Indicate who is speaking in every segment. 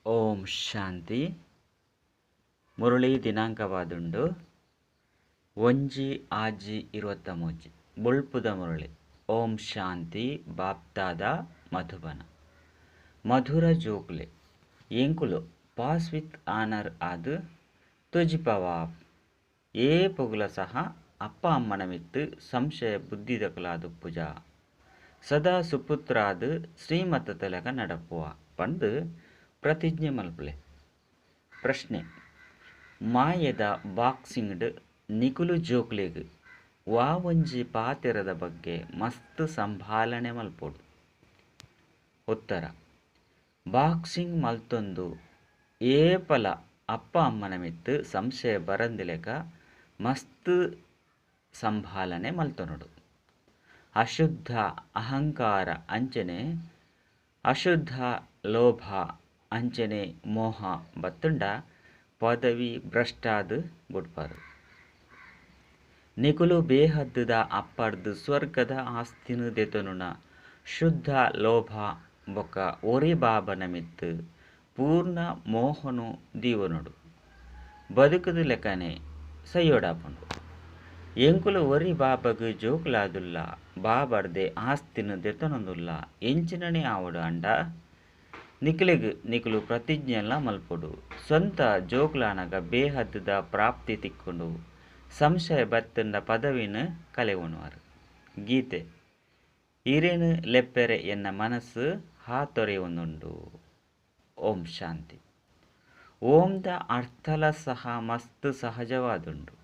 Speaker 1: ಓಂ ಶಾಂತಿ. ಮುರಳಿ ದಿನಾಂಕವಾದುಂಡು 1/6/23. ಬೊಳ್ಪುದ ಮುರಳಿ. ಓಂ ಶಾಂತಿ. ಬಾಪ್ತಾದ ಮಧುಬನ. ಮಧುರ ಜೋಕ್ಲೆ ಎಂಕುಲು pass with honour ಆದ್ ತೊಜಿಪವಾ ಏ ಪೊಗುಲ ಸಹ ಅಪ್ಪ ಅಮ್ಮನ ಮಿತ್ತು ಸಂಶಯ ಬುದ್ಧಿದಕಲಾದುಪ್ಪುಜ ಸದಾ ಸುಪುತ್ರಾದ್ ಶ್ರೀಮತ ತಲಕ ನಡಪುವ ಪಂದು ಪ್ರತಿಜ್ಞೆ ಮಲ್ಪುಲೆ. ಪ್ರಶ್ನೆ: ಮಾಯೆದ ಬಾಕ್ಸಿಂಗ್ಡ್ ನಿಕುಲು ಜೋಕ್ಲೆಗ್ ವಾ ಒಂಜಿ ಪಾತೆರದ ಬಗ್ಗೆ ಮಸ್ತ್ ಸಂಭಾಲನೆ ಮಲ್ಪೊಡು? ಉತ್ತರ: ಬಾಕ್ಸಿಂಗ್ ಮಲ್ತೊಂದು ಏಪಲ ಅಪ್ಪ ಅಮ್ಮನ ಮಿತ್ತು ಸಂಶಯ ಬರಂದಿಲೆಕ ಮಸ್ತ್ ಸಂಭಾಲನೆ ಮಲ್ತೊನೊಡು. ಅಶುದ್ಧ ಅಹಂಕಾರ ಅಂಚನೆ ಅಶುದ್ಧ ಲೋಭ ಅಂಚನೆ ಮೋಹ ಬತ್ತುಂಡ ಪದವಿ ಭ್ರಷ್ಟಾದ್ ಬುಡ್ಪರು. ನಿಕುಲು ಬೇಹದ್ದುದ ಅಪ್ಪಡ್ದು ಸ್ವರ್ಗದ ಆಸ್ತಿನ್ ದೆತೊನುನ ಶುದ್ಧ ಲೋಭ ಬೊಕ್ಕ ಒರಿ ಬಾಬನ ಮಿತ್ತ್ ಪೂರ್ಣ ಮೋಹನು ದೀವೊನೊಡು. ಬದುಕುದಲೆಕನೆ ಸೈಯೊಡಾಪುಂಡು. ಎಂಕುಲು ಒರಿ ಬಾಬಗ್ ಜೋಕುಲಾದುಲ್ಲ, ಬಾಬರ್ದೆ ಆಸ್ತಿನ್ ದೆತೊನೊಂದುಲ್ಲ ಎಂಚಿನನೇ ಆವೊಡು ಅಂಡ ನಿಕುಲೆಗ್ ನಿಕುಲು ಪ್ರತಿಜ್ಞೆಲ ಮಲ್ಪೊಡು. ಸ್ವಂತ ಜೋಕುಲಾನಗ ಬೇಹದ್ದುದ ಪ್ರಾಪ್ತಿ ತಿಕ್ಕುಂಡು. ಸಂಶಯ ಬತ್ತುಂಡ ಪದವಿನ್ ಕಲೆವೊನುವರು. ಗೀತೆ: ಇರೇನು ಲೆಪ್ಪೆರೆ ಎನ್ನ ಮನಸ್ಸು ಹಾತೊರೆಯೊಂದುಂಡು. ಓಂ ಶಾಂತಿ. ಓಂದ ಅರ್ಥಲ ಸಹ ಮಸ್ತ್ ಸಹಜವಾದುಂಡು.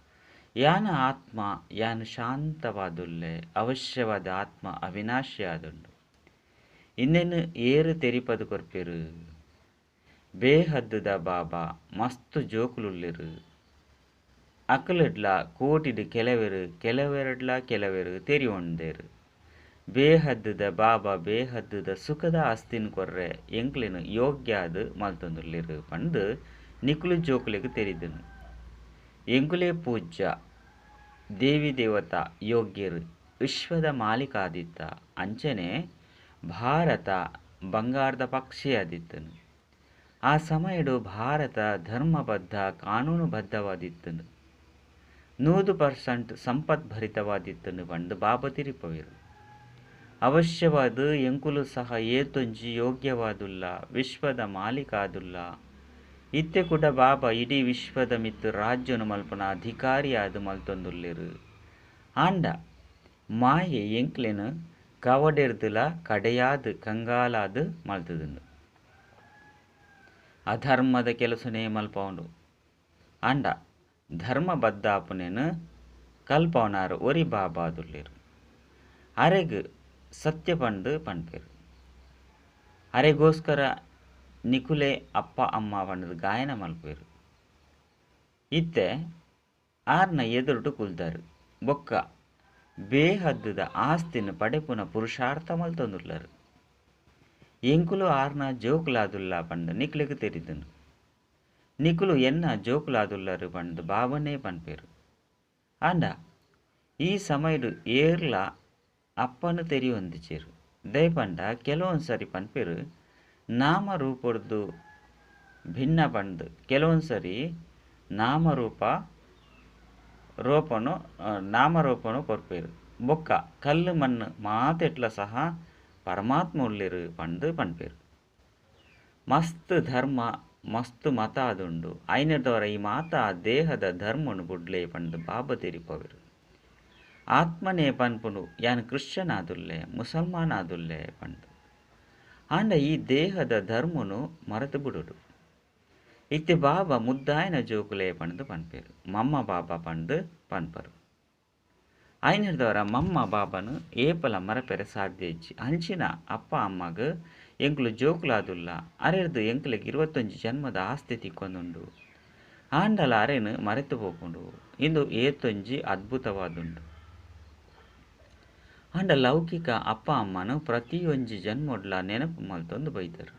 Speaker 1: ಯಾನ ಆತ್ಮ ಯಾನು ಶಾಂತವಾದುಲ್ಲೆ ಅವಶ್ಯವಾದ ಆತ್ಮ ಅವಿನಾಶಿಯಾದುಂಡು. ಇಂದೆನು ಏರು ತೆರಿಪದು ಕೊರ್ಪೆರು? ಬೇಹದ್ದುದ ಬಾಬಾ ಮಸ್ತು ಜೋಕುಲುಲ್ಲೆರು. ಅಕಲೆಡ್ಲ ಕೋಟಿಡ್ ಕೆಲವೆರು ಕೆಲವೆರಡ್ಲ ಕೆಲವೆರು ತೆರಿಯೊಂದೆರು. ಬೇಹದ್ದುದ ಬಾಬಾ ಬೇಹದ್ದುದ ಸುಖದ ಆಸ್ತಿನ್ ಕೊರ್ರೆ ಎಂಕ್ಲೆನ್ ಯೋಗ್ಯಾದ್ ಮಲ್ತೊಂದುಲ್ಲೆರು ಪಂದು ನಿಕುಲು ಜೋಕುಲೆಗ್ ತೆರಿದುನು. ಎಂಕುಲೇ ಪೂಜ್ಯ ದೇವಿ ದೇವತಾ ಯೋಗ್ಯರು ವಿಶ್ವದ ಮಾಲೀಕಾದಿತ್ತ ಅಂಚನೆ ಭಾರತ ಬಂಗಾರದ ಪಕ್ಷಿಯಾದಿತ್ತನು. ಆ ಸಮಯಡು ಭಾರತ ಧರ್ಮಬದ್ಧ ಕಾನೂನುಬದ್ಧವಾದಿತ್ತನು. 100% ಸಂಪದ್ಭರಿತವಾದಿತ್ತನು ಪಂದು ಬಾಬಾ ತಿರಿಪವೆರು. ಅವಶ್ಯವಾದ ಎಂಕುಲು ಸಹ ಏತೊಂಜಿ ಯೋಗ್ಯವಾದುಲ್ಲ ವಿಶ್ವದ ಮಾಲೀಕಾದುಲ್ಲ. ಇತ್ತೆ ಕೂಡ ಬಾಬಾ ಇಡೀ ವಿಶ್ವದ ಮಿತ್ತು ರಾಜ್ಯನು ಮಲ್ಪನ ಅಧಿಕಾರಿಯಾದ ಮಲ್ತೊಂದುಲ್ಲೆರು. ಆಂಡ ಮಾಯೆ ಎಂಕ್ಲೆನು ಕವಡೆರ್ದುಲ ಕಡೆಯಾದ್ ಕಂಗಾಲಾದ್ ಮಲ್ತುದುಂಡು. ಅಧರ್ಮದ ಕೆಲಸನೇ ಮಲ್ಪೌಂಡು. ಆಂಡ ಧರ್ಮಬದ್ಧಾಪುನೇನು ಕಲ್ಪವನಾರು ಒರಿ ಬಾಬಾದುಲ್ಲೆರು. ಅರೆಗ್ ಸತ್ಯ ಪಂದು ಪನ್ಪೆರು. ಅರೆಗೋಸ್ಕರ ನಿಕುಲೆ ಅಪ್ಪ ಅಮ್ಮ ಪಂಡದು ಗಾಯನ ಮಲ್ಪೆರು. ಇತ್ತೆ ಆರ್ನ ಎದುರುಡು ಕುಲ್ದರು ಬೊಕ್ಕ ಬೇಹದ್ದುದ ಆಸ್ತಿನ ಪಡೆಪುನ ಪುರುಷಾರ್ಥ ಮಲ್ತೊಂದುಲ್ಲರು. ಎಂಕುಲು ಆರ್ನ ಜೋಕುಲಾದುಲ್ಲ ಪಂದು ನಿಕುಲೆಗ್ ತೆರಿದುನು. ನಿಕುಲು ಎನ್ನ ಜೋಕುಲಾದುಲ್ಲರು ಪಂದು ಬಾಬನೇ ಪನ್ಪೆರು. ಆಂಡ ಈ ಸಮಯಡು ಏರ್ಲ ಅಪ್ಪನು ತೆರಿಯೊಂದಿಚೆರು. ದಯಪಂಡ ಕೆಲವೊಂದು ಸರಿ ಪನ್ಪೆರು ನಾಮರೂಪೊಡ್ದು ಭಿನ್ನ ಪಂದು ಕೆಲವೊಂದು ಸರಿ ನಾಮರೂಪ ರೋಪನು ನಾಮರೂಪನು ಕೊರ್ಪೆರು. ಬೊಕ್ಕ ಕಲ್ಲು ಮಣ್ಣು ಮಾತೆಟ್ಲ ಸಹ ಪರಮಾತ್ಮ ಉಲ್ಲೆರು ಪಂದು ಪನ್ಪೆರು. ಮಸ್ತ್ ಧರ್ಮ ಮಸ್ತ್ ಮತ ಆದುಂಡು. ಐನದವರ ಈ ಮಾತಾ ದೇಹದ ಧರ್ಮನು ಬುಡ್ಲೆ ಪಂದು ಬಾಬಾ ತೆರಿಪವೆರು. ಆತ್ಮನೇ ಪನ್ಪುನು ಯಾನ್ ಕ್ರಿಶ್ಚಿಯನ್ ಆದುಲ್ಲೆ ಮುಸಲ್ಮಾನ್ ಆದುಲ್ಲೆ ಪಂದು. ಆಂಡ ಈ ದೇಹದ ಧರ್ಮನು ಮರೆತು ಬಿಡೋಡು. ಇತ್ತೆ ಬಾಬಾ ಮುದ್ದಾಯನ ಜೋಕುಲೆ ಪಂದು ಪನ್ಪೆರು. ಮಮ್ಮ ಬಾಬಾ ಪಂದು ಪನ್ಪರು. ಐನದವರ ಮಮ್ಮ ಬಾಬನು ಏಪಲ ಮರಪೆರೆ ಸಾಧ್ಯ ಇಜ್ಜಿ. ಅಂಚಿನ ಅಪ್ಪ ಅಮ್ಮಗ್ ಎಂಕುಲು ಜೋಕುಲಾದುಲ್ಲ. ಅರೆರ್ದು ಎಂಕುಲೆಗ್ 21 ಜನ್ಮದ ಆಸ್ತಿ ತಿಕ್ಕೊಂದುಂಡು. ಆಂಡಲ ಅರೆನು ಮರೆತು ಪೋಪುಂಡು. ಇಂದು ಏತೊಂಜಿ ಅದ್ಭುತವಾದುಂಡು. ಆಂಡ ಲೌಕಿಕ ಅಪ್ಪ ಅಮ್ಮನು ಪ್ರತಿಯೊಂಜಿ ಜನ್ಮೊಡ್ಲ ನೆನಪು ಮಲ್ತೊಂದು ಬೈದರು.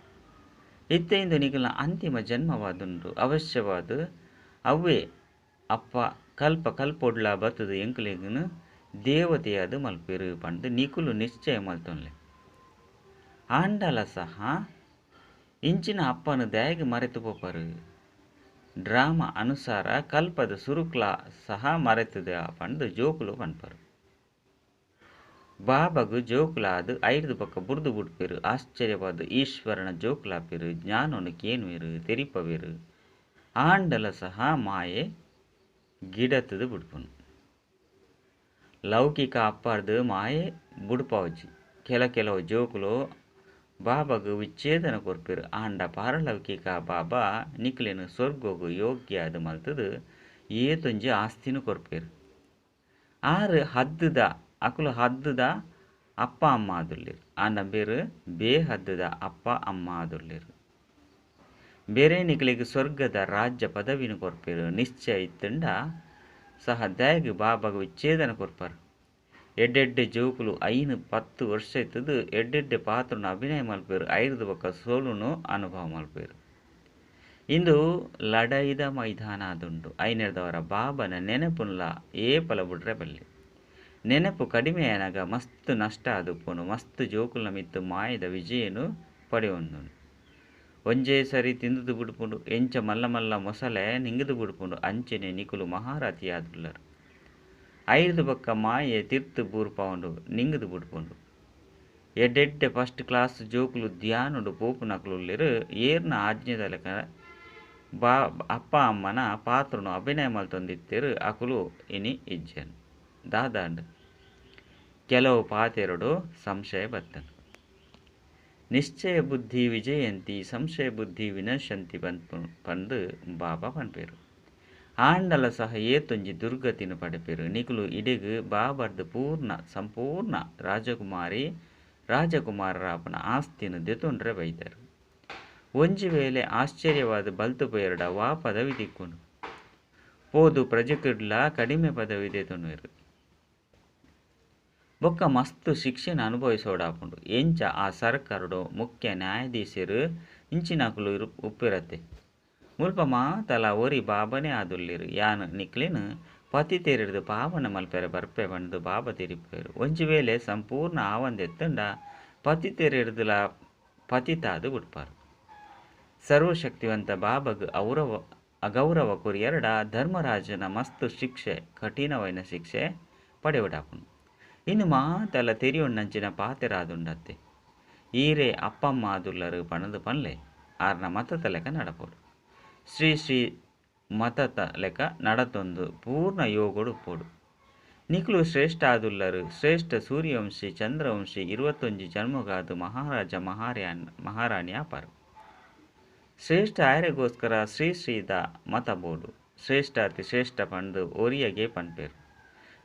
Speaker 1: ಇತ್ತೆ ಇಂದು ನಿಕುಲ್ನ ಅಂತಿಮ ಜನ್ಮವಾದುಂಡು. ಅವಶ್ಯವಾದ ಅವ್ವೇ ಅಪ್ಪ ಕಲ್ಪ ಕಲ್ಪೊಡ್ಲ ಬತ್ತದು ಎಂಕುಲೆಗ್ನು ದೇವತೆಯಾದ ಮಲ್ಪೆರು ಪಂದು ನಿಕುಲು ನಿಶ್ಚಯ ಮಲ್ತೊನ್ಲೆ. ಆಂಡಲ ಸಹ ಇಂಚಿನ ಅಪ್ಪನು ದಾಯೆಗ್ ಮರೆತು ಪೋಪರು? ಡ್ರಾಮಾ ಅನುಸಾರ ಕಲ್ಪದ ಸುರುಕ್ಲ ಸಹ ಮರೆತುದ ಪಂದ್ ಜೋಕುಲು ಪನ್ಪರು. ಬಾಬಾಗ್ ಜೋಕುಲಾದ್ ಐರ್ದ್ ಬೊಕ್ಕ ಬುಡ್ದು ಬುಡ್ಪೆರ್. ಆಶ್ಚರ್ಯವಾದ್ ಈಶ್ವರನ ಜೋಕುಲಾಪೆರ್. ಜ್ಞಾನನು ಕೇನುವೆರು, ತೆರಿಪವೆರು. ಆಂಡಲ ಸಹ ಮಾಯೆ ಗಿಡತುದು ಬುಡ್ಪುನು. ಲೌಕಿಕ ಅಪ್ಪರ್ದು ಮಾಯೆ ಬುಡ್ಪಾವಜಿ. ಕೆಲ ಕೆಲವು ಜೋಕುಲು ಬಾಬಾಗ್ ವಿಚ್ಛೇದನ ಕೊರ್ಪೆರು. ಆಂಡ ಪಾರಲೌಕಿಕ ಬಾಬಾ ನಿಕ್ಲೆನ್ ಸ್ವರ್ಗಗ್ ಯೋಗ್ಯ ಆದ್ ಮಲ್ತುದು ಏತೊಂಜಿ ಆಸ್ತಿನ ಕೊರ್ಪೆರು. ಆರು ಹದ್ದುದ ಅಕುಲು ಹದ್ದುದ ಅಪ್ಪ ಅಮ್ಮ ಆದುಲ್ಲೆರ್. ಆಂಡ ಬೇರು ಬೇಹದ್ದುದ ಅಪ್ಪ ಅಮ್ಮ ಆದುಲ್ಲೆರ್. ಬೇರೆ ನಿಕ್ಲೆಗ್ ಸ್ವರ್ಗದ ರಾಜ್ಯ ಪದವಿನ ಕೊರ್ಪೆರು. ನಿಶ್ಚಯ ಇತ್ತುಂಡ ಸಹ ದಾಯೆಗ್ ಬಾಬಾಗ್ ವಿಚ್ಛೇದನ ಕೊರ್ಪರು. ಎಡ್ಡೆಡ್ಡೆ ಜೋಕುಲು 5-10 ವರ್ಷ ಇತ್ತುದು ಎಡ್ಡೆಡ್ಡೆ ಪಾತ್ರನ ಅಭಿನಯ ಮಲ್ಪೆರು. ಐರ್ದ್ ಬೊಕ್ಕ ಸೋಲುನು ಅನುಭವ ಮಲ್ಪೆರು. ಇಂದು ಲಡಾಯಿದ ಮೈದಾನ ಆದುಂಡು. ಐನೆರ್ದವರ ಬಾಬನ ನೆನಪುನ್ಲ ಏಪಲ ಬುಡ್ರೆ ಬಲ್ಲಿ. ನೆನಪು ಕಡಿಮೆ ಆನಗ ಮಸ್ತ್ ನಷ್ಟ ಆದುಪ್ಪುಂಡು. ಮಸ್ತ್ ಜೋಕುಲ್ನ ಮಿತ್ತು ಮಾಯದ ವಿಜಯನು ಪಡೆಯೊಂದುಂಡು. ಒಂಜೇ ಸರಿ ತಿಂದುದು ಬುಡ್ಪುಂಡು. ಎಂಚ ಮಲ್ಲ ಮಲ್ಲ ಮೊಸಳೆ ನಿಂಗುದು ಬುಡ್ಪುಂಡು. ಅಂಚನೆ ನಿಕುಲು ಮಹಾರಥಿ ಆದುಲ್ಲರು. ಐರ್ದ್ ಬೊಕ್ಕ ಮಾಯೆ ತಿರ್ತು ಬೂರ್ಪಾವುಂಡು, ನಿಂಗುದು ಬುಡ್ಪುಂಡು. ಎಡ್ಡೆಡ್ಡೆ ಫಸ್ಟ್ ಕ್ಲಾಸ್ ಜೋಕುಲು ಧ್ಯಾನಡು ಪೋಪುನಕುಲುಲ್ಲೆರು. ಏರ್ನ ಆಜ್ಞೆದ ಲೆಕ್ಕ ಬಾ ಅಪ್ಪ ಅಮ್ಮನ ಪಾತ್ರನು ಅಭಿನಯ ಮಲ್ತೊಂದಿತ್ತೆರು. ಅಕುಲು ಇನಿ ಇಜ್ಜೆರ್. ದಾದಾಂಡ್ ಕೆಲವು ಪಾತೆರಡು ಸಂಶಯ ಬತ್ತನು. ನಿಶ್ಚಯ ಬುದ್ಧಿ ವಿಜಯಂತಿ ಸಂಶಯ ಬುದ್ಧಿ ವಿನಶಂತಿ ಪಂದು ಬಾಬಾ ಪನ್ಪೆರು. ಆಂಡಲ ಸಹ ಏತೊಂಜಿ ದುರ್ಗತಿನ ಪಡೆಪೆರು. ನಿಕುಲು ಇಡೆಗ್ ಬಾಬರ್ದು ಪೂರ್ಣ ಸಂಪೂರ್ಣ ರಾಜಕುಮಾರಿ ರಾಜಕುಮಾರರಾಪನ ಆಸ್ತಿನ ದೆತೊಂಡ್ರೆ ಬೈದರು. ಒಂಜಿ ವೇಳೆ ಆಶ್ಚರ್ಯವಾದ ಬಲ್ತು ಪೋಯೆರ್ಡ ವಾ ಪದವಿ ತಿಕ್ಕುಂಡು. ಪೋದು ಪ್ರಜೆಕುಡ್ಲ ಕಡಿಮೆ ಪದವಿ ದೆತೊನುವೆರು. ಬೊಕ್ಕ ಮಸ್ತ್ ಶಿಕ್ಷೆನ ಅನುಭವಿಸೋಡಾಪುಂಡು. ಎಂಚ ಆ ಸರ್ಕಾರಡು ಮುಖ್ಯ ನ್ಯಾಯಾಧೀಶರು ಇಂಚಿನಕುಲು ಉಪ್ಪಿರತ್ತೆ. ಮುಲ್ಪ ಮಾತಲ ಒರಿ ಬಾಬನೇ ಆದುಲ್ಲೆರು. ಯಾನ್ ನಿಕ್ಲೆನ್ ಪತಿತೆರೆರ್ದು ಪಾವನ ಮಲ್ಪೆರೆ ಬರ್ಪೆ ಪಂದು ಬಾಬಾ ತೆರಿಪೆರು. ಒಂಜಿ ವೇಳೆ ಸಂಪೂರ್ಣ ಆವಂದೆತ್ತುಂಡ ಪತಿತೆರೆರ್ದುಲ ಪತಿತಾದು ಬುಡ್ಪಾರು. ಸರ್ವಶಕ್ತಿವಂತ ಬಾಬಾಗ್ ಅಗೌರವ ಕೊರಿಯರ್ಡ ಧರ್ಮರಾಜನ ಮಸ್ತ್ ಶಿಕ್ಷೆ ಕಠಿಣವೈನ ಶಿಕ್ಷೆ ಪಡೆಯೋಡಾಪುಂಡು. ಇನ್ನು ಮಾತಲ ತೆರಿಯೊಣ್ಣಂಚಿನ ಪಾತೆರಾದುಂಡತ್ತೆ. ಈರೇ ಅಪ್ಪಮ್ಮ ಆದುಲ್ಲರು ಪಣದು ಪನ್ಲೆ. ಆರ್ನ ಮತತ ಲೆಕ್ಕ ನಡಪೋಡು. ಶ್ರೀ ಶ್ರೀ ಮತತ ಲೆಕ್ಕ ನಡತೊಂದು ಪೂರ್ಣ ಯೋಗಡು ಉಪ್ಪೋಡು. ನಿಕುಲು ಶ್ರೇಷ್ಠ ಆದುಲ್ಲರು. ಶ್ರೇಷ್ಠ ಸೂರ್ಯವಂಶಿ ಚಂದ್ರವಂಶಿ 21 ಜನ್ಮಗಾದು ಮಹಾರಾಜ ಮಹಾರಾಣಿ ಆಪಾರು. ಶ್ರೇಷ್ಠ ಆಯರೆಗೋಸ್ಕರ ಶ್ರೀ ಶ್ರೀದ ಮತ ಬೋಡು. ಶ್ರೇಷ್ಠ ಅತಿ ಶ್ರೇಷ್ಠ ಪಂದು ಒರಿಯಗೆ ಪನ್ಪೆರು.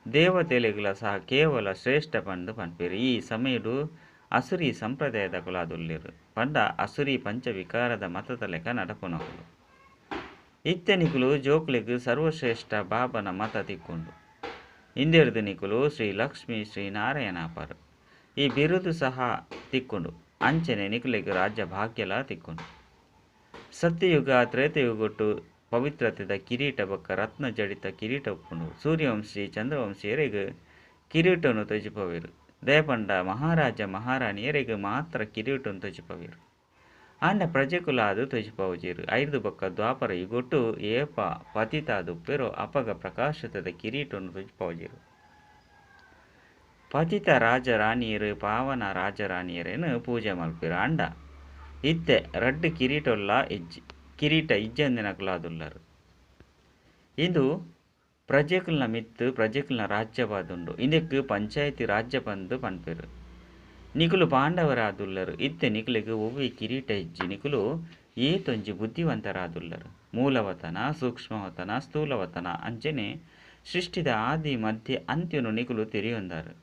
Speaker 1: ದೇವತೆಲೆಗ್ಲ ಸಹ ಕೇವಲ ಶ್ರೇಷ್ಠ ಪಂದು ಪನ್ಪೆರು. ಈ ಸಮಯಡು ಅಸುರಿ ಸಂಪ್ರದಾಯದ ಕುಲಾದುಲ್ಲೆರು. ಪಂಡ ಅಸುರಿ ಪಂಚವಿಕಾರದ ಮತದ ಲೆಕ್ಕ ನಡಪುನಕುಲು. ಇತ್ತೆ ನಿಕುಲು ಜೋಕುಲೆಗ್ ಸರ್ವಶ್ರೇಷ್ಠ ಬಾಬನ ಮತ ತಿಕ್ಕೊಂಡು. ಇಂದೆರ್ದು ನಿಕುಲು ಶ್ರೀ ಲಕ್ಷ್ಮೀ ಶ್ರೀ ನಾರಾಯಣ ಆಪಾರು. ಈ ಬಿರುದು ಸಹ ತಿಕ್ಕೊಂಡು. ಅಂಚನೆ ನಿಕುಲೆಗ್ ರಾಜ್ಯ ಭಾಗ್ಯಲ ತಿಕ್ಕೊಂಡು. ಸತ್ಯಯುಗ ತ್ರೇತಯುಗೊಟ್ಟು ಪವಿತ್ರತೆದ ಕಿರೀಟ ಬೊಕ್ಕ ರತ್ನ ಜಡಿತ ಕಿರೀಟ ಉಪ್ಪುಂಡು. ಸೂರ್ಯವಂಶಿ ಚಂದ್ರವಂಶಿಯರಿಗೆ ಕಿರೀಟನು ತ್ಯಜಿಪವೆರು. ದಯಪಂಡ ಮಹಾರಾಜ ಮಹಾರಾಣಿಯರಿಗೆ ಮಾತ್ರ ಕಿರೀಟನು ತ್ಯಜಿಪವೆರು. ಆಂಡ ಪ್ರಜೆಕುಲಾದು ತ್ಯಜಿಪವುಜೆರು. ಐರ್ದು ಬೊಕ್ಕ ದ್ವಾಪರ ಯುಗೊಟ್ಟು ಏಪ ಪತಿತಾದುಪ್ಪೆರೋ ಅಪಗ ಪ್ರಕಾಶತದ ಕಿರೀಟನು ತ್ಯಜಿಪವುಜೆರು. ಪತಿತ ರಾಜರಾಣಿಯರು ಪಾವನ ರಾಜರಾಣಿಯರೇನು ಪೂಜೆ ಮಲ್ಪೆರು. ಆಂಡ ಇತ್ತೆ ರಡ್ಡು ಕಿರೀಟೊಲ್ಲ ಇಜ್ಜಿ ಕಿರೀಟ ಇಜ್ಜಂದಿನಕುಲಾದುಲ್ಲರು. ಇಂದು ಪ್ರಜೆಕುಲ್ನ ಮಿತ್ತು ಪ್ರಜೆಕುಲ್ನ ರಾಜ್ಯವಾದುಂಡು. ಇಂದಕ್ಕೆ ಪಂಚಾಯತಿ ರಾಜ್ಯ ಪಂದು ಪನ್ಪೆರು. ನಿಕುಲು ಪಾಂಡವರಾದುಲ್ಲರು. ಇತ್ತೆ ನಿಕುಲೆಗ್ ಒವ್ವೆ ಕಿರೀಟ ಇಜ್ಜಿ. ನಿಕುಲು ಏತೊಂಜಿ ಬುದ್ಧಿವಂತರಾದುಲ್ಲರು. ಮೂಲವತನ ಸೂಕ್ಷ್ಮವತನ ಸ್ಥೂಲವತನ ಅಂಚನೆ ಸೃಷ್ಟಿದ ಆದಿ ಮಧ್ಯ ಅಂತ್ಯನು ನಿಕುಲು ತೆರಿಯೊಂದಾರು.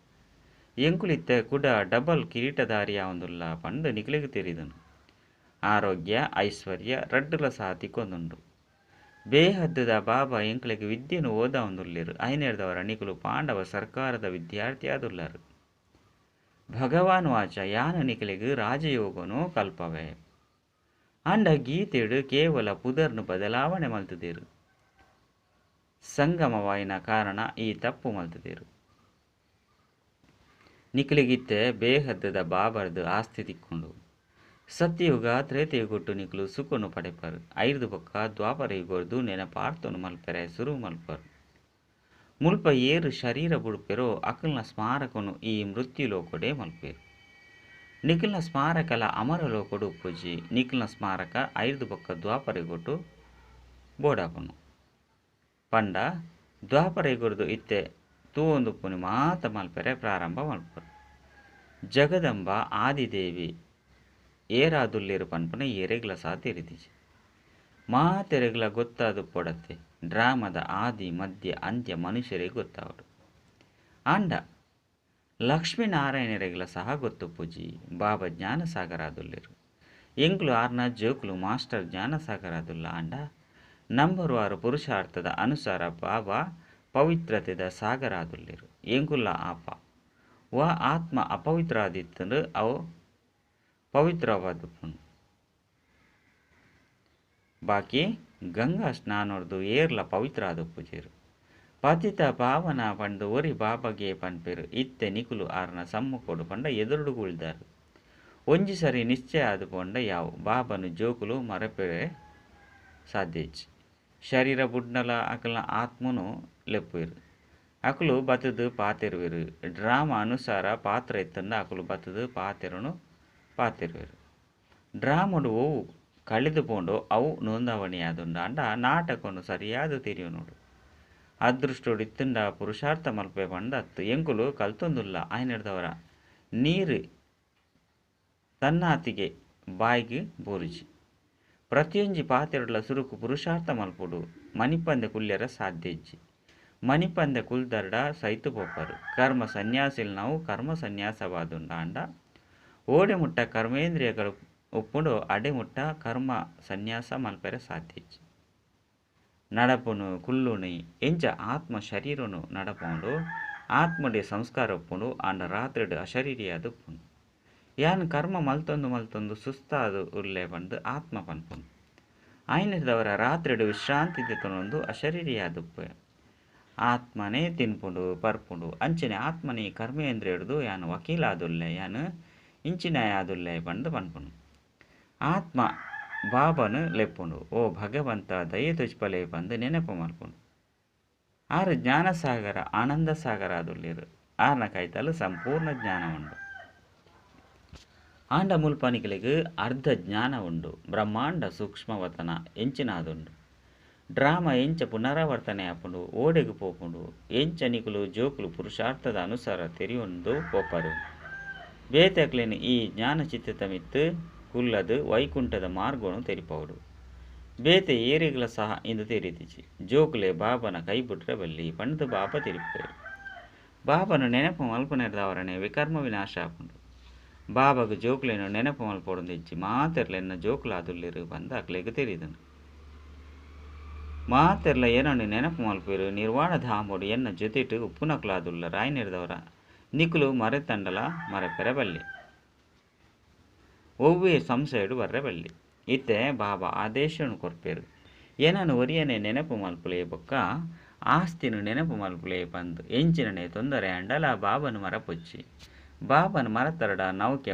Speaker 1: ಎಂಕುಲಿತ್ತೆ ಕುಡ ಡಬಲ್ ಕಿರೀಟಧಾರಿಯಾವಂದುಲ್ಲ ಪಂದು ನಿಕುಲೆಗ್ ತೆರಿದುಂಡು. ಆರೋಗ್ಯ ಐಶ್ವರ್ಯ ರಡ್ಡುಲ ಸಹ ತಿಕ್ಕೊಂದುಂಡು. ಬೇಹದ್ದುದ ಬಾಬಾ ಎಂಕುಲೆಗ್ ವಿದ್ಯೆನು ಓದಾವಂದುಲ್ಲೆರು. ಐನೆರ್ದವರ ನಿಕುಲು ಪಾಂಡವ ಸರ್ಕಾರದ ವಿದ್ಯಾರ್ಥಿಯಾದುಲ್ಲರು. ಭಗವಾನ್ ವಾಚ ಯಾನ ನಿಕುಲೆಗ್ ರಾಜಯೋಗನು ಕಲ್ಪವೆ. ಆಂಡ ಗೀತೆಡು ಕೇವಲ ಪುದರ್ನು ಬದಲಾವಣೆ ಮಲ್ತುದೆರು. ಸಂಗಮವಾಯಿನ ಕಾರಣ ಈ ತಪ್ಪು ಮಲ್ತುದೆರು. ನಿಕುಲೆಗಿತ್ತೆ ಬೇಹದ್ದುದ ಬಾಬರ್ದು ಆಸ್ತಿ ತಿಕ್ಕೊಂಡು. ಸತ್ಯಯುಗ ತ್ರೇತಯುಗೊಟ್ಟು ನಿಕುಲು ಸುಖೊನು ಪಡೆಪರ್. ಐರ್ದ್ ಬೊಕ್ಕ ದ್ವಾಪರ ಯುಗೊರ್ದು ನೆನಪಾರ್ತೊನು ಮಲ್ಪೆರೆ ಸುರು ಮಲ್ಪರ್. ಮುಲ್ಪ ಏರ್ ಶರೀರ ಬುಡ್ಪೆರೋ ಅಕಲ್ನ ಸ್ಮಾರಕನು ಈ ಮೃತ್ಯು ಲೋಕೊಡೆ ಮಲ್ಪುವೆರ್. ನಿಕಲ್ನ ಸ್ಮಾರಕಲ ಅಮರ ಲೋಕೊಡು ಉಪ್ಪುಜಿ. ನಿಕಲ್ನ ಸ್ಮಾರಕ ಐರ್ದ್ ಬೊಕ್ಕ ದ್ವಾಪರ ಯುಗೊಟ್ಟು ಬೋಡಾಪುನು. ಪಂಡ ದ್ವಾಪರ ಯುಗೊರ್ದು ಇತ್ತೆ ತೂವೊಂದುಪ್ಪುನಿ ಮಾತ ಮಲ್ಪೆರೆ ಪ್ರಾರಂಭ ಮಲ್ಪುವೆರ್. ಜಗದಂಬ ಆದಿದೇವಿ ಏರಾದುಲ್ಲೆರ್ ಪನ್ಪುನ ಏರೆಗ್ಲ ಸಹ ತೆರಿದಿಜಿ. ಮಾತೆರೆಗ್ಲ ಗೊತ್ತಾದುಪ್ಪೊಡತ್ತೆ. ಡ್ರಾಮದ ಆದಿ ಮಧ್ಯ ಅಂತ್ಯ ಮನುಷ್ಯರಿಗೆ ಗೊತ್ತಾವಡು. ಆಂಡ ಲಕ್ಷ್ಮೀನಾರಾಯಣರೆಗ್ಲ ಸಹ ಗೊತ್ತುಪ್ಪುಜಿ. ಬಾಬಾ ಜ್ಞಾನಸಾಗರ ಆದುಲ್ಲೆರ್. ಎಂಕ್ಲು ಆರ್ನ ಜೋಕುಲು ಮಾಸ್ಟರ್ ಜ್ಞಾನಸಾಗರ ಆದುಲ್ಲ. ಆಂಡ ನಂಬರ್ ವಾರು ಪುರುಷಾರ್ಥದ ಅನುಸಾರ ಬಾಬಾ ಪವಿತ್ರತೆದ ಸಾಗರ ಆದುಲ್ಲೆರ್. ಎಂಕುಲ್ಲ ಆಪ ವಾ ಆತ್ಮ ಅಪವಿತ್ರ ಆದಿತ್ತಂಡು ಅವು ಪವಿತ್ರವಾದುಪ್ಪುಂಡು. ಬಾಕಿ ಗಂಗಾ ಸ್ನಾನೊರ್ದು ಏರ್ಲ ಪವಿತ್ರ ಆದುಪ್ಪುಜೆರ್. ಪತಿತ ಪಾವನ ಪಂದ್ ಒರಿ ಬಾಬಾಗೆ ಪನ್ಪೆರ್. ಇತ್ತೆ ನಿಕುಲು ಆರ್ನ ಸಮ್ಮುಖೊಡು ಪಂಡ ಎದುರುಡು ಕುಲ್ದಾರ್. ಒಂಜಿ ಸರಿ ನಿಶ್ಚಯ ಆದ್ ಪೋಂಡ ಯಾವು. ಬಾಬಾನು ಜೋಕುಲು ಮರಪೆರೆ ಸಾಧ್ಯ ಇಜ್ಜಿ. ಶರೀರ ಬುಡ್ನಲ ಅಕಲ್ನ ಆತ್ಮನು ಲೆಪ್ಪುವೆರ್. ಅಕುಲು ಬತ್ತುದು ಪಾತೆರುವೆರ್. ಡ್ರಾಮಾ ಅನುಸಾರ ಪಾತ್ರ ಇತ್ತಂಡ ಅಕುಲು ಬತ್ತುದು ಪಾತೆರುನು ಪಾತೆರುವೆರ್. ಡ್ರಾಮೊಡು ಒವು ಕಳೆದು ಪೋಂಡೋ ಅವು ನೋಂದಾವಣಿ ಆದುಂಡು. ಆಂಡ ನಾಟಕನು ಸರಿಯಾದ ತೆರಿಯೊನೊಡು. ಅದೃಷ್ಟೊಡು ಇತ್ತಂಡ ಪುರುಷಾರ್ಥ ಮಲ್ಪೆ ಪಂಡ ಅತ್ತು. ಎಂಕುಲು ಕಲ್ತೊಂದುಲ್ಲ ಆಯ್ನೆಡ್ದವರ ನೀರು ತನ್ನಾತಿಗೆ ಬಾಯಿಗ್ ಬೂರುಜಿ. ಪ್ರತಿಯೊಂಜಿ ಪಾತೆರುಡ್ಲ ಸುರುಕು ಪುರುಷಾರ್ಥ ಮಲ್ಪೊಡು. ಮನಿಪಂದೆ ಕುಲ್ಯರ ಸಾಧ್ಯ ಇಜ್ಜಿ. ಮನಿಪಂದೆ ಕುಲ್ದರ್ಡ ಸೈತು ಪೋಪರು. ಕರ್ಮ ಸನ್ಯಾಸಿಲ್ ನಾವು ಕರ್ಮ ಸನ್ಯಾಸವಾದುಂಡು. ಆಂಡ ಓಡೆ ಮುಟ್ಟ ಕರ್ಮೇಂದ್ರಿಯಗಳು ಉಪ್ಪುಂಡು ಅಡೆ ಮುಟ್ಟ ಕರ್ಮ ಸನ್ಯಾಸ ಮಲ್ಪೆರೆ ಸಾಧ್ಯ ಇಜ್ಜಿ. ನಡಪುನು ಕುಲ್ಲುನಿ ಎಂಚ ಆತ್ಮ ಶರೀರನು ನಡಪೌಂಡು ಆತ್ಮಡೆ ಸಂಸ್ಕಾರ ಉಪ್ಪುಂಡು. ಆಂಡ ರಾತ್ರಿಡ್ ಅಶರೀರಿಯಾದ ಉಪ್ಪುಂಡು. ಯಾನ್ ಕರ್ಮ ಮಲ್ತೊಂದು ಮಲ್ತೊಂದು ಸುಸ್ತಾದ್ ಉಲ್ಲೆ ಪಂದ್ ಆತ್ಮ ಪನ್ಪುಂಡು. ಆಯ್ನೆಡ್ದವರ ರಾತ್ರಿಡ್ ವಿಶ್ರಾಂತಿ ದೆತೊನೊಂದು ಅಶರೀರಿಯಾದ ಉಪ್ಪುವೆ. ಆತ್ಮನೇ ತಿನ್ಪುಂಡು ಪರ್ಪುಂಡು. ಅಂಚನೆ ಆತ್ಮನೇ ಕರ್ಮೇಂದ್ರಿಯಡ್ದು ಯಾನ್ ವಕೀಲಾದುಲ್ಲೆ ಯಾನ್ ಇಂಚಿನಾಯ ಆದುಲ್ಲೆ ಪಂದ್ ಪನ್ಪುಂಡು. ಆತ್ಮ ಬಾಬಾನು ಲೆಪ್ಪುಂಡು. ಓ ಭಗವಂತ ದಯೆ ತೋಜ್ಪಲೆ ಪಂದ್ ನೆನಪು ಮಲ್ಪುಂಡು. ಆರು ಜ್ಞಾನಸಾಗರ ಆನಂದ ಸಾಗರ ಆದುಲ್ಲೆರ್. ಆರ್ನ ಕೈತಲ್ ಸಂಪೂರ್ಣ ಜ್ಞಾನ ಉಂಡು. ಆಂಡ ಮುಲ್ಪ ನಿಕಲೆಗ್ ಅರ್ಧ ಜ್ಞಾನ ಉಂಡು. ಬ್ರಹ್ಮಾಂಡ ಸೂಕ್ಷ್ಮವತನ ಎಂಚಿನಾದುಂಡು. ಡ್ರಾಮಾ ಎಂಚ ಪುನರಾವರ್ತನೆ ಆಪುಂಡು, ಓಡೆಗ್ ಪೋಪುಂಡು, ಎಂಚ ನಿಕುಲು ಜೋಕುಲು ಪುರುಷಾರ್ಥದ ಅನುಸಾರ ತೆರಿಯೊಂದು ಪೋಪರು. ಬೇತೆಕ್ಲೆನ್ ಈ ಜ್ಞಾನಚಿತ್ತದ ಮಿತ್ತ್ ಕುಲ್ಲದು ವೈಕುಂಠದ ಮಾರ್ಗೊನು ತೆರಿಪವೊಡು. ಬೇತೆ ಏರೆಗ್ಲ ಸಹ ಇಂದು ತೆರಿದಿಜಿ. ಜೋಕುಲೆ ಬಾಬನ ಕೈ ಬುಡ್ರೆ ಬಲ್ಲಿ ಪಂಡ್ದ್ ಬಾಬಾ ತೆರಿಪುವೆರ್. ಬಾಬನ ನೆನಪು ಮಲ್ಪುನೆರ್ದಾವರನೆ ವಿಕರ್ಮ ವಿನಾಶ ಆಪುಂಡು. ಬಾಬಾಗ್ ಜೋಕುಲೆನ್ ನೆನಪು ಮಲ್ಪೊಡುಂದು ಇಜ್ಜಿ. ಮಾತೆರ್ಲ ಎನ್ನ ಜೋಕುಲಾದುಲ್ಲೆರ್ ಪಂದ್ ಅಕ್ಲೆಗ್ ತೆರಿದುಂಡು. ಮಾತೆರ್ಲ ಏನನ್ನು ನೆನಪು ಮಲ್ಪುವೆರ್. ನಿರ್ವಾಣ ಧಾಮೊಡು ಎನ್ನ ಜೊತೆಟ್ ಉಪ್ಪುನಕುಲಾದುಲ್ಲರ್. ಆಯ್ನೆರ್ದವರ ನಿಕುಲು ಮರೆತಂಡಲ ಮರೆಪೆರೆ ಬಲ್ಲಿ. ಒವ್ವೇ ಸಂಶಯಡು ಬರ್ರೆ ಬಲ್ಲಿ. ಇತ್ತೆ ಬಾಬಾ ಆದೇಶನು ಕೊರ್ಪೆರ್. ಏನನ್ನು ಒರಿಯನೆ ನೆನಪು ಮಲ್ಪುಲೆ ಬೊಕ್ಕ ಆಸ್ತಿನ ನೆನಪು ಮಲ್ಪುಲೆ ಪಂದ್. ಎಂಚಿನನೆ ತೊಂದರೆ ಆಂಡಲ ಬಾಬನ ಮರಪೊಚ್ಚಿ. ಬಾಬನ ಮರತರಡ ನೌಕೆ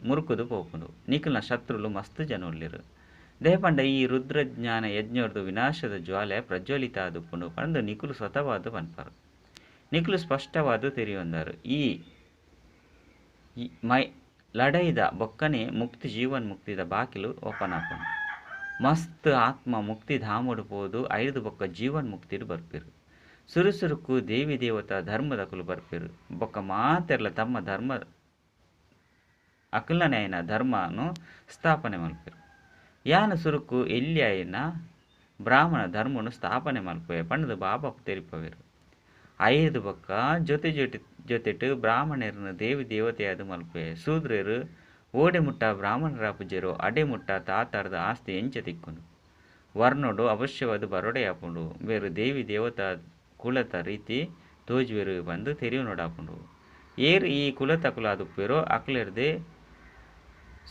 Speaker 1: ಮುರುಕುದು ಪೋಪುಂಡು. ನಿಕಲ್ನ ಶತ್ರುಲು ಮಸ್ತ್ ಜನ ಉಲ್ಲೆರ್. ದೇಪಂಡ ಈ ರುದ್ರಜ್ಞಾನ ಯಜ್ಞರ್ದು ವಿನಾಶದ ಜ್ವಾಲೆ ಪ್ರಜ್ವಲಿತ ಆದುಪ್ಪುಂಡು ಪಂದ್ ನಿಕುಲು ಸ್ವತಃವಾದ್ ಪನ್ಪರು. ನಿಕುಲು ಸ್ಪಷ್ಟವಾದ್ ತೆರಿಯೊಂದಾರು. ಈ ಮೈ ಲಡೈದ ಬೊಕ್ಕನೆ ಮುಕ್ತಿ ಜೀವನ್ ಮುಕ್ತಿದ ಬಾಕಿಲು ಓಪನ್ ಆಪುಂಡು. ಮಸ್ತ್ ಆತ್ಮ ಮುಕ್ತಿ ಧಾಮೊಡು ಪೋದು ಐರ್ದ್ ಬೊಕ್ಕ ಜೀವನ್ ಮುಕ್ತಿಡ್ ಬರ್ಪೆರ್. ಸುರು ಸುರುಕು ದೇವಿ ದೇವತಾ ಧರ್ಮದಕುಲು ಬರ್ಪೆರ್. ಬೊಕ್ಕ ಮಾತೆರ್ಲ ತಮ್ಮ ಧರ್ಮ ಅಕಲ್ನನೇ ಧರ್ಮನು ಸ್ಥಾಪನೆ ಮಲ್ಪೆರ್. ಯಾನ್ ಸುರುಕು ಎಲ್ಯಾಯಿನ ಬ್ರಾಹ್ಮಣ ಧರ್ಮನು ಸ್ಥಾಪನೆ ಮಲ್ಪುವೆ ಪಂಡ್ದ್ ಬಾಬಾ ತೆರಿಪವೆರ್. ಐರ್ದ್ ಬೊಕ್ಕ ಜೊತೆ ಜೊತೆ ಜೊತೆಟ್ ಬ್ರಾಹ್ಮಣರ್ನ ದೇವಿ ದೇವತೆಯಾದ್ ಮಲ್ಪುವೆ. ಶೂದ್ರೆರ್ ಓಡೆ ಮುಟ್ಟ ಬ್ರಾಹ್ಮಣರಾಪುಜೆರೋ ಅಡೆ ಮುಟ್ಟ ತಾತಾರ್ದ ಆಸ್ತಿ ಎಂಚ ತಿಕ್ಕುಂಡು. ವರ್ಣೊಡು ಅವಶ್ಯವಾದ್ ಬರೊಡೆ ಆಪುಂಡು. ಬೇರು ದೇವಿ ದೇವತಾ ಕುಲತ ರೀತಿ ತೋಜುವೆರ್ ಪಂದ್ ತೆರಿಯೊನೊಡಾಪುಂಡು. ಏರ್ ಈ ಕುಲತಕುಲಾದುಪ್ಪುವೆರೋ ಅಕ್ಲೆರ್ದೆ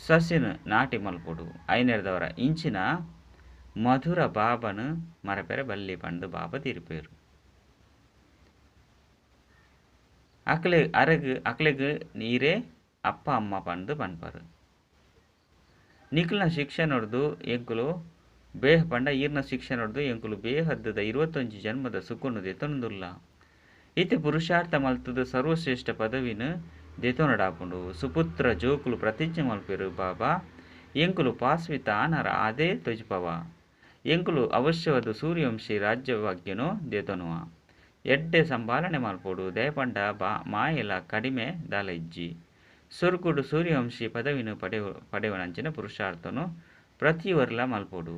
Speaker 1: ಸಸಿನ್ ನಾಟಿ ಮಲ್ಪೊಡು. ಐನೆರ್ದವರ ಇಂಚಿನ ಮಧುರ ಬಾಬನು ಮರಪೆರೆ ಬಲ್ಲಿ ಪಂದ್ ಬಾಬಾ ತೀರ್ಪೆರ್. ಅಕ್ಲೆ ಅರೆಗ್ ಅಕ್ಲೆಗ್ ಈರೇ ಅಪ್ಪ ಅಮ್ಮ ಪಂದ್ ಪನ್ಪರು. ನಿಕ್ಲನ ಶಿಕ್ಷಣೊಡ್ದು ಎಂಕುಲು ಬೇಹ ಪಂಡ ಈರ್ನ ಶಿಕ್ಷಣೊಡ್ದು ಎಂಕುಲು ಬೇಹದ್ದದ 21 ಜನ್ಮದ ಸುಖನು ದೆತೊನುದುಲ್ಲ. ಇತ್ತೆ ಪುರುಷಾರ್ಥ ಮಲ್ತದ ಸರ್ವಶ್ರೇಷ್ಠ ಪದವಿನ ದೆತೊನಡಾಪುಂಡು. ಸುಪುತ್ರ ಜೋಕುಲು ಪ್ರತಿಜ್ಞೆ ಮಲ್ಪೆರು ಬಾಬಾ ಎಂಕುಲು ಪಾಸ್ವಿತ ಆನರ ಅದೇ ತೊಜಿಪವ. ಎಂಕುಲು ಅವಶ್ಯವಾದ ಸೂರ್ಯವಂಶಿ ರಾಜ್ಯಭಾಗ್ಯನು ದೆತೊನುವ. ಎಡ್ಡೆ ಸಂಭಾಲನೆ ಮಲ್ಪೊಡು ದಯಪಂಡ ಬಾ ಮಾಯೆಲ ಕಡಿಮೆ ದಾಲ ಇಜ್ಜಿ. ಸ್ವರ್ಗುಡು ಸೂರ್ಯವಂಶಿ ಪದವಿನ ಪಡೆವನಂಚಿನ ಪುರುಷಾರ್ಥನು ಪ್ರತಿವರ್ಲ ಮಲ್ಪೊಡು.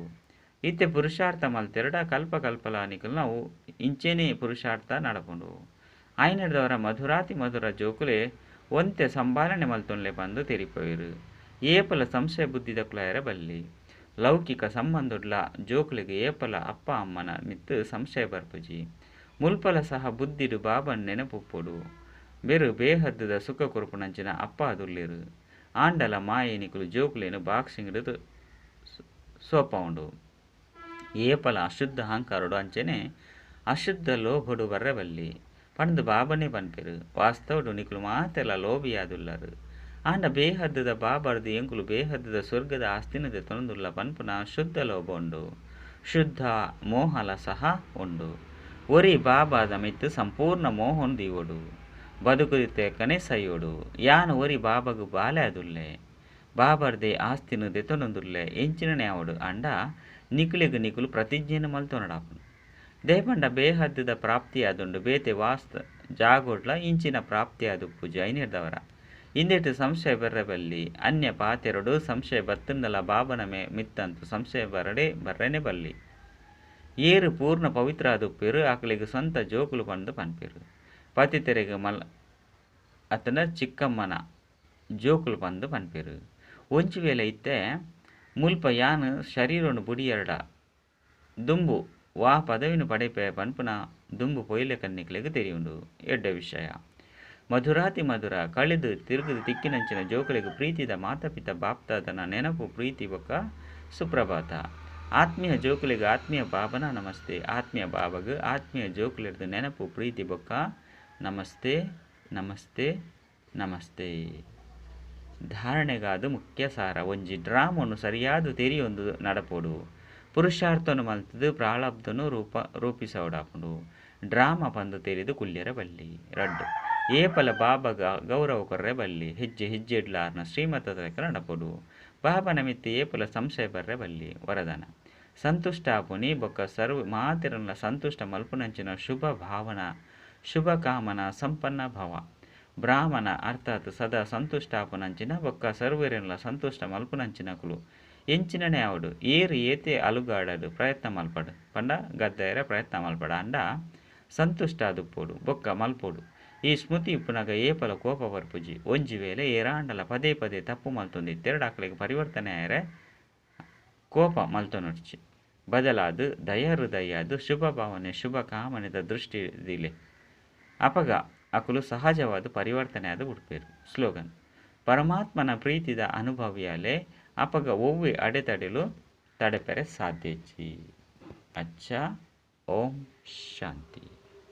Speaker 1: ಇತ್ತೆ ಪುರುಷಾರ್ಥ ಮಲ್ತೆರಡ ಕಲ್ಪ ಕಲ್ಪಲ ನಿಕುಲು ನಾವು ಇಂಚೆನೇ ಪುರುಷಾರ್ಥ ನಡಪುಂಡು. ಆಯ್ನದವರ ಮಧುರಾತಿ ಮಧುರ ಜೋಕುಲೆ ಒಂತೆ ಸಂಭಾಲನೆ ಮಲ್ತೊನ್ಲೆ ಪಂದು ತೆರಿಪವೇರು. ಏಪಲ ಸಂಶಯ ಬುದ್ಧಿದ ಕುಲಾಯರ ಬಲ್ಲಿ. ಲೌಕಿಕ ಸಂಬಂಧೊಡ್ಲ ಜೋಕುಲೆಗ್ ಏಪಲ ಅಪ್ಪ ಅಮ್ಮನ ಮಿತ್ತು ಸಂಶಯ ಬರ್ಪುಜಿ. ಮುಲ್ಪಲ ಸಹ ಬುದ್ಧಿಡು ಬಾಬನ್ ನೆನಪುಪ್ಪೊಡು. ಬೇರು ಬೇಹದ್ದದ ಸುಖ ಕೊರಪುನಂಚಿನ ಅಪ್ಪ ಅದುಲ್ಲೇರು. ಆಂಡಲ ಮಾಯೆ ನಿಕುಲು ಜೋಕುಲೇನು ಬಾಕ್ಸಿಂಗ್ ಸೋಪೌಂಡು. ಏಪಲ ಅಶುದ್ಧ ಅಹಂಕಾರಡು ಅಂಚನೆ ಅಶುದ್ಧ ಲೋಭಡು ಬರ್ರಬಲ್ಲಿ ಪಂದು ಬಾಬನೇ ಪನ್ಪೆರು. ವಾಸ್ತವಡು ನಿಕುಲು ಮಾತೆಲ್ಲ ಲೋಭಿಯಾದುಲ್ಲರು. ಆಂಡ ಬೇಹದ್ದದ ಬಾಬರ್ದು ಎಂಕುಲು ಬೇಹದ್ದದ ಸ್ವರ್ಗದ ಆಸ್ತಿನ ದೆತೊನುದುಲ್ಲ ಪನ್ಪುನ ಶುದ್ಧ ಲೋಭ ಉಂಡು. ಶುದ್ಧ ಮೋಹಲ ಸಹ ಉಂಡು. ಒರಿ ಬಾಬಾದ ಮಿತ್ತು ಸಂಪೂರ್ಣ ಮೋಹನ್ ದೀವೊಡು. ಬದುಕುದಿತ್ತೆ ಕನೆ ಸೈಯೋಡು. ಯಾನ್ ಒರಿ ಬಾಬಾಗು ಬಾಲೆ ಅದುಲ್ಲೆ. ಬಾಬರ್ದೆ ಆಸ್ತಿನ ದೆತೊನುದುಲ್ಲೆ ಎಂಚಿನನೆ ಆವಡು. ಅಂಡ ನಿಕುಲೆಗು ನಿಕುಲು ಪ್ರತಿಜ್ಞೆಯನ್ನು ಮಲ್ತೊನಡಾಪುಂಡು. ದೇಪಂಡ ಬೇಹದ್ದದ ಪ್ರಾಪ್ತಿ ಆದುಂಡು. ಬೇತೆ ವಾಸ್ತ ಜಾಗೋಡ್ಲ ಇಂಚಿನ ಪ್ರಾಪ್ತಿ ಆದುಪ್ಪುಜಿ ಐನಿರ್ದವರ. ಇಂದೆಟ್ ಸಂಶಯ ಬರ್ರಬಲ್ಲಿ. ಅನ್ಯ ಪಾತೆರಡು ಸಂಶಯ ಬತ್ತಂದಲ ಬಾಬನ ಮಿತ್ತಂತು ಸಂಶಯ ಬರಡೆ ಬರ್ರನೆ ಬಲ್ಲಿ. ಏರು ಪೂರ್ಣ ಪವಿತ್ರ ಆದುಪ್ಪೇರು ಆಕಲಿಗೆ ಸ್ವಂತ ಜೋಕುಲು ಪಂದು ಪನ್ಪೇರು. ಪತಿತೆರೆಗೆ ಮಲ್ ಅತನ ಚಿಕ್ಕಮ್ಮನ ಜೋಕುಲು ಪಂದು ಪನ್ಪೇರು. ಒಂಜಿ ವೇಳೆ ಇತ್ತೆ ಮುಲ್ಪ ಯಾನ್ ಶರೀರನು ಬುಡಿಯರಡ ದುಂಬು ವಾ ಪದವಿನ ಪಡೆಪೆ ಪನ್ಪುನ ದುಂಬು ಪೊಯ್ಲೆ ಕನ್ನಿಕ್ಲೆಗ್ ತೆರಿಯುಂಡು. ಎಡ್ಡೆ ವಿಷಯ. ಮಧುರಾತಿ ಮಧುರ ಕಳೆದು ತಿರುಗುದು ತಿಕ್ಕಿನಂಚಿನ ಜೋಕುಲೆಗ್ ಪ್ರೀತಿದ ಮಾತಾಪಿತ ಬಾಪ್ತಾದನ ನೆನಪು ಪ್ರೀತಿ ಬೊಕ್ಕ ಸುಪ್ರಭಾತ. ಆತ್ಮೀಯ ಜೋಕುಲೆಗ್ ಆತ್ಮೀಯ ಬಾಬನ ನಮಸ್ತೆ. ಆತ್ಮೀಯ ಬಾಬಗ್ ಆತ್ಮೀಯ ಜೋಕುಲೆರ್ದು ನೆನಪು ಪ್ರೀತಿ ಬೊಕ್ಕ ನಮಸ್ತೆ ನಮಸ್ತೆ ನಮಸ್ತೆ. ಧಾರಣೆಗಾದ ಮುಖ್ಯ ಸಾರ. ಒಂಜಿ ಡ್ರಾಮನ್ನು ಸರಿಯಾದ ತೆರಿಯೊಂದು ನಡಪೊಡು. ಪುರುಷಾರ್ಥನು ಮಲ್ತದು ಪ್ರಾಳಬ್ಧನು ರೂಪಿಸೋಡಾಪುಂಡು. ಡ್ರಾಮ ಪಂದು ತೆರಿದು ಕುಲ್ಯರ ಬಲ್ಲಿ. ರಡ್ಡು ಏಪಲ ಬಾಬಗ ಗೌರವ ಕೊರ್ರೆ ಬಲ್ಲಿ. ಹೆಜ್ಜೆ ಹೆಜ್ಜೆಡ್ಲಾರ್ನ ಶ್ರೀಮತದ ನಡಪೊಡು. ಬಾಬನ ಮಿತ್ತು ಏಪಲ ಸಂಶಯ ಬರ್ರೆ ಬಲ್ಲಿ. ವರದಾನ ಸಂತುಷ್ಟ ಆಪುನಿ ಬೊಕ್ಕ ಸರ್ವ ಮಾತೆರನ್ನ ಸಂತುಷ್ಟ ಮಲ್ಪುನಂಚಿನ ಶುಭ ಭಾವನಾ ಶುಭ ಕಾಮನ ಸಂಪನ್ನ ಭವ. ಬ್ರಾಹ್ಮಣ ಅರ್ಥಾತ್ ಸದಾ ಸಂತುಷ್ಟ ಆಪುನಂಚಿನ ಬೊಕ್ಕ ಸರ್ವರೆಲ್ಲ ಸಂತುಷ್ಟ ಮಲ್ಪುನಂಚಿನಕುಲು ಎಂಚಿನನೇ ಆವಡು. ಏರು ಏತೆ ಅಲುಗಾಡಲು ಪ್ರಯತ್ನ ಮಲ್ಪಡು ಪಂಡ ಗದ್ದಾಯರ ಪ್ರಯತ್ನ ಮಲ್ಪಡ. ಅಂಡ ಸಂತುಷ್ಟ ಆದುಪ್ಪೋಡು ಬೊಕ್ಕ ಮಲ್ಪೋಡು. ಈ ಸ್ಮೃತಿ ಇಪ್ಪುನಗ ಏಪಲ ಕೋಪ ಬರ್ಪುಜಿ. ಒಂಜಿ ವೇಳೆ ಏರಾಂಡಲ ಪದೇ ಪದೇ ತಪ್ಪು ಮಲ್ತೊಂದಿತ್ತೆರಡು ಪರಿವರ್ತನೆ ಆಯರೆ ಕೋಪ ಮಲ್ತೊನೊಡ್ಚಿ. ಬದಲಾದ ದಯ ಹೃದಯಾದ ಶುಭ ಭಾವನೆ ಶುಭ ಕಾಮನೆದ ದೃಷ್ಟಿ ದಿಲೆ ಅಪಗ ಅಕುಲು ಸಹಜವಾದ ಪರಿವರ್ತನೆ ಆದ ಉಡ್ಪೇರು. ಸ್ಲೋಗನ್ ಪರಮಾತ್ಮನ ಪ್ರೀತಿದ ಅನುಭವಿಯಾಲೆ ಅಪಗ ಒವ್ವೆ ಅಡೆತಡೆಲು ತಡೆಪೆರೆ ಸಾಧ್ಯ. ಅಚ್ಚ. ಓಂ ಶಾಂತಿ.